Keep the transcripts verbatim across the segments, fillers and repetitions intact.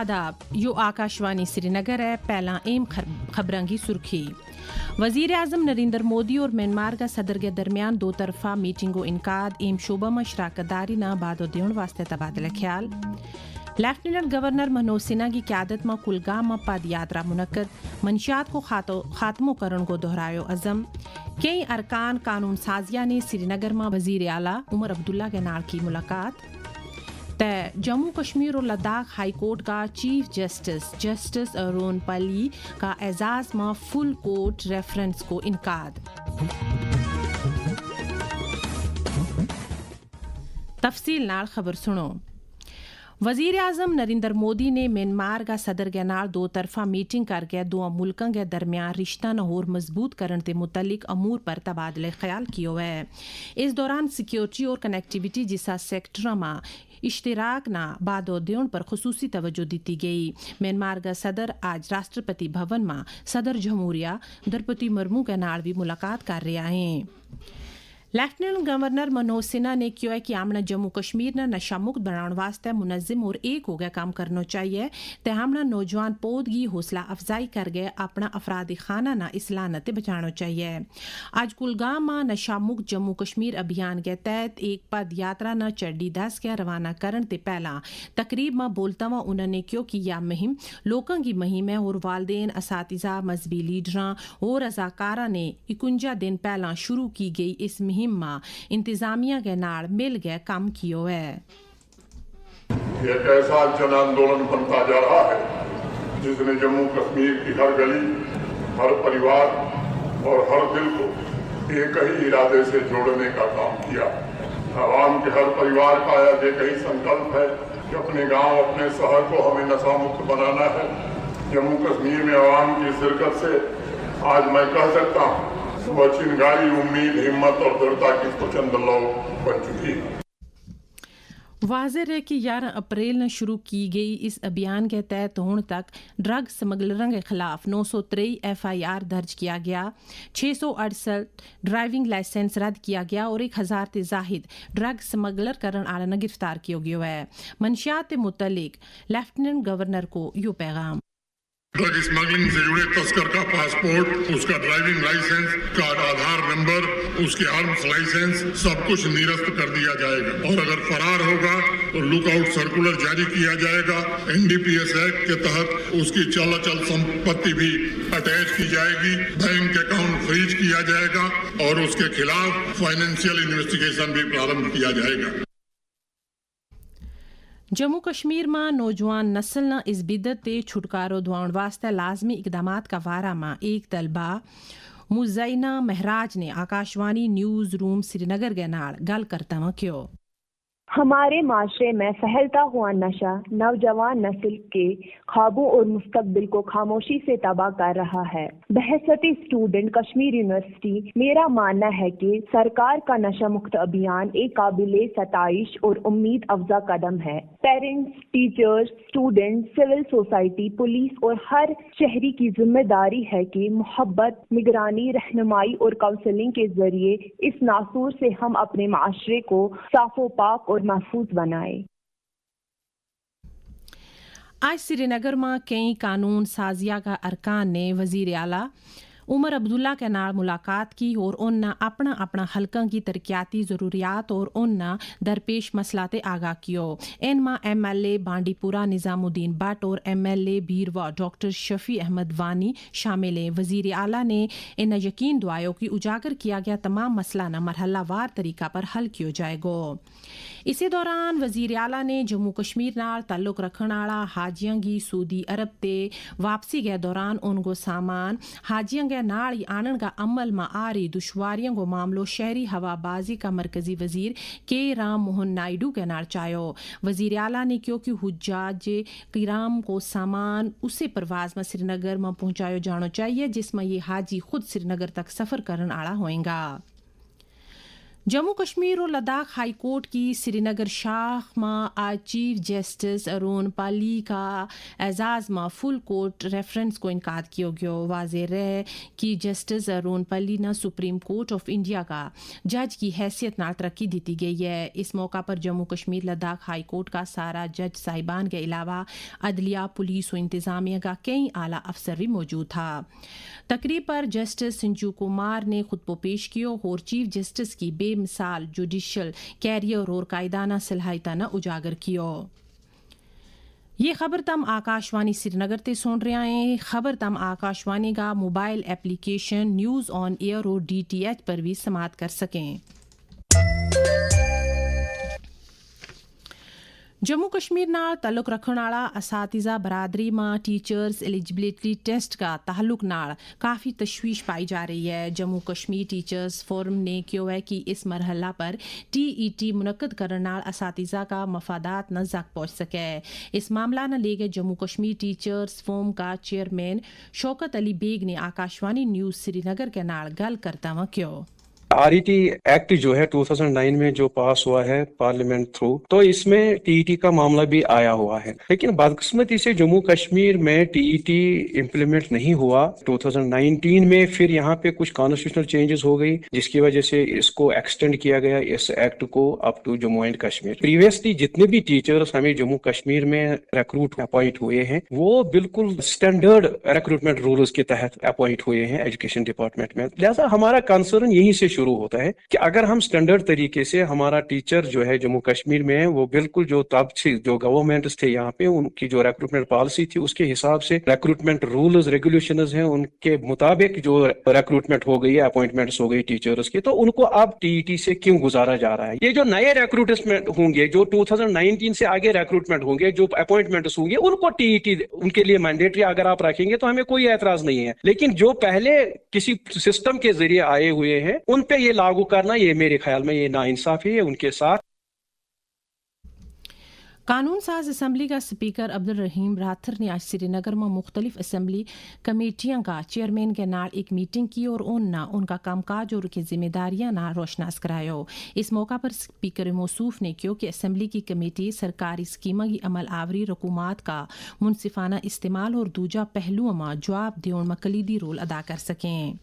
آداب، یوہ آکاشوانی سری نگر ہے۔ پہلاں اہم خبراں کی سرخی۔ وزیر اعظم نریندر مودی اور میانمار کا صدر کے درمیان دو طرفہ میٹنگ کو انعقاد۔ اہم شعبہ ما شراکت داری نا بعد و دیون واسطے تبادلہ خیال۔ لیفٹیننٹ گورنر منوج سنہا کی قیادت ما کلگام ما پد یاترا منعقد۔ منشیات کو خاتمو کرن کو دہرایو عزم۔ کئی ارکان قانون سازیاں نے سری نگر ما وزیر اعلیٰ عمر عبداللہ کے نال کی ملاقات۔ تے جموں کشمیر اور لداخ ہائی کورٹ کا چیف جسٹس جسٹس ارون پلی کا اعزاز ما فل کورٹ ریفرنس کو انعقاد۔ تفصیل نال خبر سنو۔ وزیر اعظم نریندر مودی نے میانمار کا صدر کے نال دو طرفہ میٹنگ کر کے دواں ملکاں کے درمیان رشتہ نا ہور مضبوط کرن تے متعلق امور پر تبادلہ خیال کیو ہے۔ اس دوران سیکیورٹی اور کنیکٹیویٹی جیسا سیکٹراں ما اشتراک نا بعد و دیون پر خصوصی توجہ دتی گئی۔ میانمار کا صدر آج راشٹرپتی بھون ما صدر جمہوریہ درپتی مرمو کے نال بھی ملاقات کر رہیا ہیں۔ لیفٹیننٹ گورنر منوج سنہا نے کہیو ہے کہ ہمنا جموں کشمیر نا نشہ مکت بناون واسطے منظم اور ایک ہو گیا کام کرنو چاہیے۔ تے ہمنا نوجوان پود کی حوصلہ افزائی کر گئے اپنا افرادی خانہ نا اصلاح نا تے بچانو چاہیے۔ آج کلگام ما نشہ مکت جموں کشمیر ابھیان کے تحت ایک پد یاترا نا چڑھی دس کے روانہ کرن تے پہلاں تقریب ما بولتا ہوا انہوں نے کہیو کہ یا مہم لوکاں کی مہم ہے اور والدین، اساتذہ، مذہبی لیڈراں اور رضاکاراں نے اکونجا دن پہلاں شروع کی گئی اس مہم ما انتظامیہ کے نال مل گئے کم کیو ہے۔ یہ ایک ایسا جن آندولن بنتا جا رہا ہے، جس نے جموں کشمیر کی ہر گلی، ہر پریوار اور ہر دل کو ایک ہی ارادے سے جوڑنے کا کام کیا۔ عوام کے ہر پریوار کا آج ایک ہی سنکلپ ہے کہ اپنے گاؤں، اپنے شہر کو ہمیں نشہ مکت بنانا ہے۔ جموں کشمیر میں عوام کی شرکت سے آج میں کہہ سکتا ہوں، وہ چنگاری امید، ہمت اور درتا کی پرچند لو بن چکی ہے۔ واضح رہے کہ یارہ اپریل نا شروع کی گئی اس ابھیان کے تحت ہن تک ڈرگ سمگلراں کے خلاف نو سو ترئی ایف آئی آر درج کیا گیا، چھ سو اڑسٹھ ڈرائیونگ لائسنس رد کیا گیا اور ایک ہزار تے زاہد ڈرگ سمگلر کرن آڑا نا گرفتار کیو گیو ہے۔ منشیات متعلق لیفٹیننٹ گورنر کو یوہ پیغام۔ ڈرگ سمگلنگ سے جڑے تسکر کا پاسپورٹ، اس کا ڈرائیونگ لائسنس، کارڈ آدھار نمبر، اس کے آرمز لائسنس سب کچھ نیرست کر دیا جائے گا اور اگر فرار ہوگا تو لک آؤٹ سرکولر جاری کیا جائے گا۔ این ڈی پی ایس ایکٹ کے تحت اس کی چل اچل سمپتی بھی اٹیچ کی جائے گی، بینک اکاؤنٹ فریز کیا جائے گا اور اس کے خلاف فائنینشل انویسٹیگیشن بھی پرارمب کیا جائے گا۔ جموں کشمیر ما نوجوان نسل نا اس بدت تے چھٹکارو دواؤن واسطے لازمی اقدامات کا وارا ما ایک طلبہ مزینہ مہراج نے آکاشوانی نیوز روم سری نگر کے نال گل کرتا ہوا کہیو۔ ہمارے معاشرے میں پھیلتا ہوا نشہ نوجوان نسل کے خوابوں اور مستقبل کو خاموشی سے تباہ کر رہا ہے۔ بحیثیت اسٹوڈنٹ کشمیر یونیورسٹی، میرا ماننا ہے کہ سرکار کا نشہ مکت ابھیان ایک قابل ستائش اور امید افزا قدم ہے۔ پیرنٹس، ٹیچرز، اسٹوڈنٹس، سول سوسائٹی، پولیس اور ہر شہری کی ذمہ داری ہے کہ محبت، نگرانی، رہنمائی اور کاؤنسلنگ کے ذریعے اس ناسور سے ہم اپنے معاشرے کو صاف و پاک اور محفوظ بنائیں۔ آج سری نگر ما کئی قانون سازیہ کا ارکان نے وزیر اعلیٰ عمر عبداللہ کے نال ملاقات کی اور ان نا اپنا اپنا حلقاں کی ترقیاتی ضروریات اور ان نا درپیش مسئلہ تے آگاہ کیو۔ ان ما ایم ایل اے بانڈی پورا نظام الدین بٹ اور ایم ایل اے بیروا ڈاکٹر شفیع احمد وانی شامل ہیں۔ وزیر اعلیٰ نے ان نا یقین دعایو کہ اجاگر کیا گیا تمام مسئلہ نا مرحلہ وار طریقہ پر حل کیو جائے گو۔ اسے دوران وزیر اعلیٰ نے جموں کشمیر نال تعلق رکھن آڑا حاجیاں کی سعودی عرب تے واپسی کے دوران ان کو سامان حاجیاں کے نال ہی آنن کا عمل ما آ رہی دشواریاں کو معاملو شہری ہوا بازی کا مرکزی وزیر کے رام موہن نائیڈو کے نال چایو۔ وزیر اعلیٰ نے کہیو کہ حجاج کرام کو سامان اسے پرواز ما سری نگر ما پہنچایو جانو چاہیے جس ما یہ حاجی خود سری نگر تک سفر کرن آڑا ہوئیں گا۔ جموں کشمیر و لداخ ہائی کورٹ کی سری نگر شاخ ما آج چیف جسٹس ارون پالی کا اعزاز ما فل کورٹ ریفرنس کو انعقاد کیو گیو۔ واضح رہے کہ جسٹس ارون پالی نا سپریم کورٹ آف انڈیا کا جج کی حیثیت نال ترقی دیتی گئی ہے۔ اس موقع پر جموں کشمیر لداخ ہائی کورٹ کا سارا جج صاحبان کے علاوہ عدلیہ پولیس و انتظامیہ کا کئی اعلیٰ افسر بھی موجود تھا۔ تقریب پر جسٹس سنجو کمار نے خطبو پیش کیو اور چیف جسٹس کی بے مثال جوڈیشل کیریئر اور قائدانہ صلاحیتاں نا اجاگر کیو۔ یہ خبر تم آکاشوانی سری نگر تے سن رہیا ہیں۔ خبر تم آکاشوانی کا موبائل ایپلیکیشن نیوز آن ایئر اور ڈی ٹی ایچ پر بھی سماعت کر سکیں۔ جموں کشمیر نال تعلق رکھن آڑا اساتذہ برادری ما ٹیچرز ایلیجیبلٹی ٹیسٹ کا تعلق نال کافی تشویش پائی جا رہی ہے۔ جموں کشمیر ٹیچرز فورم نے کہیو ہے کہ اس مرحلہ پر ٹی ای ٹی منعقد کرن نال اساتذہ کا مفادات نا زک پہنچ سکے۔ اس معاملہ نا لے کے جموں کشمیر ٹیچرز فورم کا چیئرمین شوکت علی بیگ نے آکاشوانی نیوز سری نگر کے نال گل کرتا ہوا کہیو۔ آر ای ٹی ایکٹ جو ہے ٹو تھاؤزنڈ نائن میں جو پاس ہوا ہے پارلیمنٹ تھرو، تو اس میں ٹی ای ٹی کا معاملہ بھی آیا ہوا ہے، لیکن بدقسمتی سے جموں کشمیر میں ٹی ای ٹی امپلیمنٹ نہیں ہوا۔ ٹو تھاؤزنڈ نائنٹین میں پھر یہاں پہ کچھ کانسٹیٹیوشنل چینجز ہو گئی، جس کی وجہ سے اس کو ایکسٹینڈ کیا گیا، اس ایکٹ کو، اپ ٹو جموں اینڈ کشمیر۔ پریویسلی جتنے بھی ٹیچرز ہمیں جموں کشمیر میں ریکروٹ اپوائنٹ ہوئے ہیں، وہ بالکل اسٹینڈرڈ ریکروٹمنٹ رولز کے تحت اپوائنٹ ہوئے ہیں ایجوکیشن ڈپارٹمنٹ میں۔ لہذا ہمارا کنسرن یہیں سے شروع ہوتا ہے کہ اگر ہم اسٹینڈرڈ طریقے سے، ہمارا ٹیچر جو ہے جموں کشمیر میں ہے، وہ بالکل جو تب سے جو گورنمنٹس تھے یہاں پہ، ان کی جو ریکروٹمنٹ پالیسی تھی، اس کے حساب سے ریکروٹمنٹ رولز ریگولیشنز ہیں، ان کے مطابق جو ریکروٹمنٹ ہو گئی ہے، اپوائنٹمنٹس ہو گئی ٹیچرز کی، تو ان کو اب ٹی ای ٹی سے کیوں گزارا جا رہا ہے؟ یہ جو نئے ریکروٹمنٹ ہوں گے، جو ٹو تھاؤزنڈ نائنٹین سے آگے ریکروٹمنٹ ہوں گے، جو اپوائنٹمنٹس ہوں گے، ان کو ٹی ای ٹی ان کے لیے مینڈیٹری اگر آپ رکھیں گے تو ہمیں کوئی اعتراض نہیں ہے، لیکن جو پہلے کسی سسٹم کے ذریعے آئے ہوئے ہیں، ان پہ یہ لاگو کرنا، یہ میرے خیال میں یہ ناانصافی ہے ان کے ساتھ۔ قانون ساز اسمبلی کا سپیکر عبدالرحیم راتھر نے آج سری نگر ما مختلف اسمبلی کمیٹیاں کا چیئرمین کے نال ایک میٹنگ کی اور ان نا ان کا کام کاج اور ان کی ذمہ داریاں نا روشناس کرایو۔ اس موقع پر سپیکر موصوف نے کہیو کہ اسمبلی کی کمیٹی سرکاری سکیماں کی عمل آوری، رقومات کا منصفانہ استعمال اور دوجا پہلو ما جواب دیون ما کلیدی رول ادا کر سکیں۔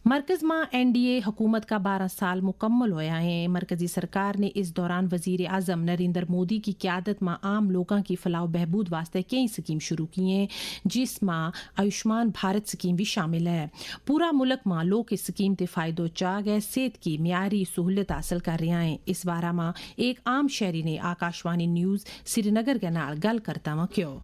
مرکز ما این ڈی اے حکومت کا بارہ سال مکمل ہویا ہیں۔ مرکزی سرکار نے اس دوران وزیر اعظم نریندر مودی کی قیادت ما عام لوگاں کی فلاح و بہبود واسطے کئی سکیم شروع کی ہیں، جس ما آیوشمان بھارت سکیم بھی شامل ہے۔ پورا ملک ما لوگ اس سکیم تے فائدو چاہ گئے صحت کی معیاری سہولت حاصل کر رہیا ہیں۔ اس بارہ ما ایک عام شہری نے آکاشوانی نیوز سری نگر کے نال گل کرتا ہوا کہیو۔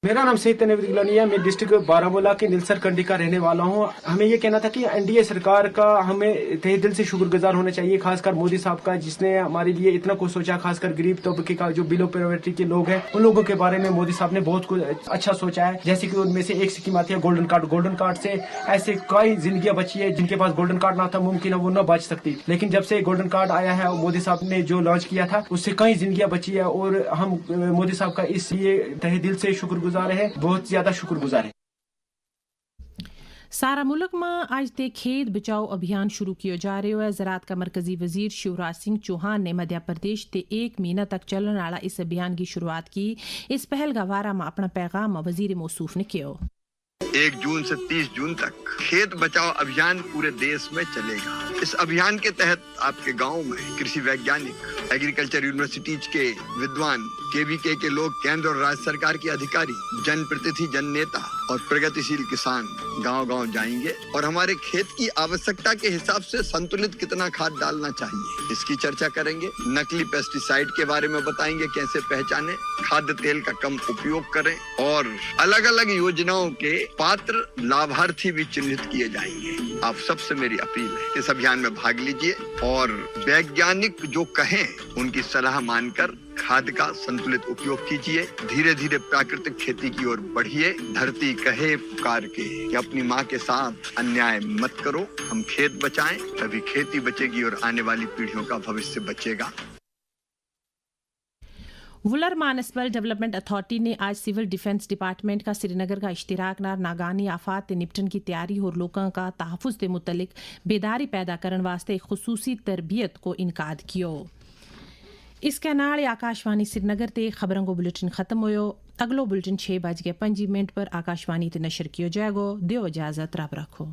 میرا نام سید تنویر گیلانی ہے، میں ڈسٹرکٹ بارہ ملا کے نیلسر کنڈی کا رہنے والا ہوں۔ ہمیں یہ کہنا تھا کہ این ڈی اے سرکار کا ہمیں تہہ دل سے شکر گزار ہونا چاہیے، خاص کر مودی صاحب کا، جس نے ہمارے لیے اتنا کچھ سوچا، خاص کر غریب طبقے کا، جو بلو پاورٹی کے لوگ ہیں، ان لوگوں کے بارے میں مودی صاحب نے بہت کچھ اچھا سوچا ہے۔ جیسے کہ ان میں سے ایک سکیم آتی ہے گولڈن کارڈ، گولڈن کارڈ سے ایسے کئی زندگیاں بچی ہے جن کے پاس گولڈن کارڈ نہ تھا، ممکن ہے وہ نہ بچ سکتی، لیکن جب سے گولڈن کارڈ آیا ہے، مودی صاحب نے جو لانچ کیا تھا، اس سے کئی زندگیاں بچی ہے اور ہم مودی صاحب کا اس لیے تہہ دل سے شکر گزار ہے، بہت زیادہ شکر گزار ہے۔ سارا ملک ما آج تے کھیت بچاؤ ابھیان شروع کیو جا رہیو ہے۔ زراعت کا مرکزی وزیر شیوراج سنگھ چوہان نے مدھیہ پردیش تے ایک مہینہ تک چلن آڑا اس ابھیان کی شروعات کی۔ اس پہل کا وارا ما اپنا پیغام ما وزیر موصوف نے کہیو۔ ایک جون سے تیس جون تک کھیت بچاؤ ابھیان پورے دیش میں چلے گا۔ اس ابھیان کے تحت آپ کے گاؤں میں کرشی ویگیانک، ایگریکلچر یونیورسٹیز کے ودوان، کے وی کے کے لوگ، کیندر اور راج سرکار کے ادھیکاری، جن پرتیتھی جن نیتا اور پرگتیشیل کسان گاؤں گاؤں جائیں گے اور ہمارے کھیت کی آوشکتا کے حساب سے سنتلت کتنا کھاد ڈالنا چاہیے، اس کی چرچا کریں گے۔ نقلی پیسٹی سائیڈ کے بارے میں بتائیں گے، کیسے پہچانیں، کھاد تیل کا کم اپیوگ کریں اور الگ الگ یوجناؤں کے پاتر لابھارتھی بھی چنہت کیے جائیں گے۔ آپ سب سے میری اپیل ہے، اس ابھیان میں بھاگ لیجیے اور ویگیانک جو کہیں، ان کی صلاح مان کر کھاد کا سنتلت اپیوگ کیجیے۔ دھیرے دھیرے پراکرتک کھیتی کی اور بڑھیے۔ دھرتی کہے پکار کے کہ اپنی ماں کے ساتھ انیائے مت کرو۔ ہم کھیت بچائیں، تبھی کھیتی بچے گی اور آنے والی پیڑھیوں کا بھوشیہ بچے گا۔ ولر مانسپل ڈیولپمنٹ اتھارٹی نے آج سول ڈیفنس ڈپارٹمنٹ کا سری نگر کا اشتراک نال ناگانی آفات تے نپٹن کی تیاری اور لوکاں کا تحفظ تے متعلق بیداری پیدا کرن واسطے ایک خصوصی تربیت کو انعقاد کیو۔ اس کے نال آکاشوانی سری نگر تے خبروں کو بلٹن ختم ہویو۔ اگلو بلٹن چھ بج کے پنجی منٹ پر آکاشوانی تے نشر کیو جائے گو۔ دیو اجازت، رب رکھو۔